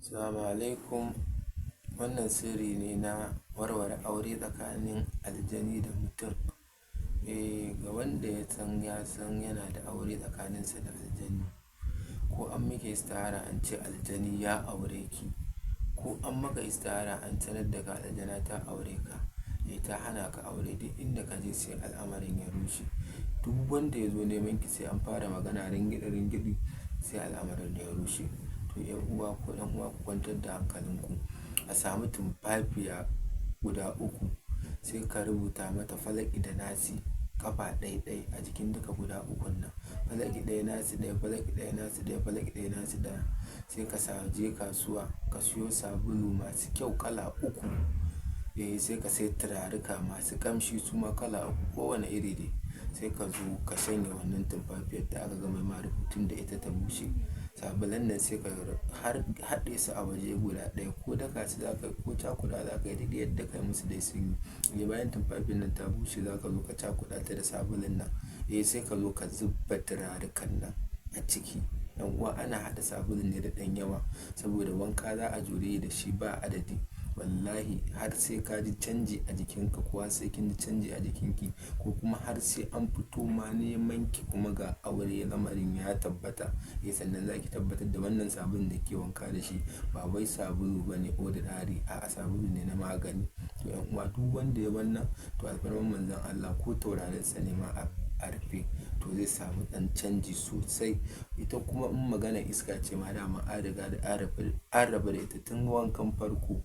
Assalamu alaikum. Wannan sirri ne na warware aure tsakanin aljani da mutum. Eh, ga wanda ya san yana da aure tsakaninsa da aljani, ko an miki istihara an ce aljani ya aure ki, ko an maka istihara an sanar da ka aljana ta aure ka, eh, ta hana ka aure, duk inda ka je sai al'amarin ya rushe. Duk wanda ya zo neman ki, sai an fara magana ringiɗi ringiɗi, sai al'amarin ya rushe. To, 'yan uwa ko ɗan uwa, ku kwantar da hankalinku. A samu tumfafiya guda uku, sai ka rubuta mata Falaki da Nasi ƙafa ɗai ɗai a jikin duka guda ukun nan. Falaki ɗaya, Nasi ɗaya, Falaki ɗaya, Nasi ɗaya, Falaki ɗaya, Nasi ɗaya. Sai ka sa je kasuwa ka siyo sabulu masu kyau kala uku. Eh, sai ka sai turaruka masu ƙamshi, suma kala uku, kowane iri dai. Sai ka zo ka shanya wannan tumfafiyar da aka gama ma rubutun da ita, ta bushe. Sabulan nan sai ka har haɗe su a waje guda ɗaya, ko daka su za ka yi ko cakuɗa za ka yi, duk yadda ka yi musu dai sun yi. Eh, bayan tumfafiyar nan ta bushe, za ka zo ka cakuɗa ta da sabulun nan. Eh, sai ka zo ka zuba turarukan nan a ciki. 'Yan uwa, ana haɗa sabulun ne da ɗan yawa saboda wanka za a jure da shi ba adadi. Wallahi har sai ka ji canji a jikinka, ko har sai kin ji canji a jikinki, ko kuma har sai an fito ma neman ki, kuma ga aure lamarin ya tabbata. Eh, sannan za ki tabbatar da wannan sabulun da ke wanka da shi ba wai sabulu bane ordinary, a'a, sabulu ne na magani. To, 'yan uwa, duk wanda ya wannan, to alfarman Manzon Allah, ko taurarinsa ne ma a rufe, to zai samu ɗan canji sosai. Ita kuma in maganar iska ce ma, dama an riga da an rabu da ita tun wankan farko.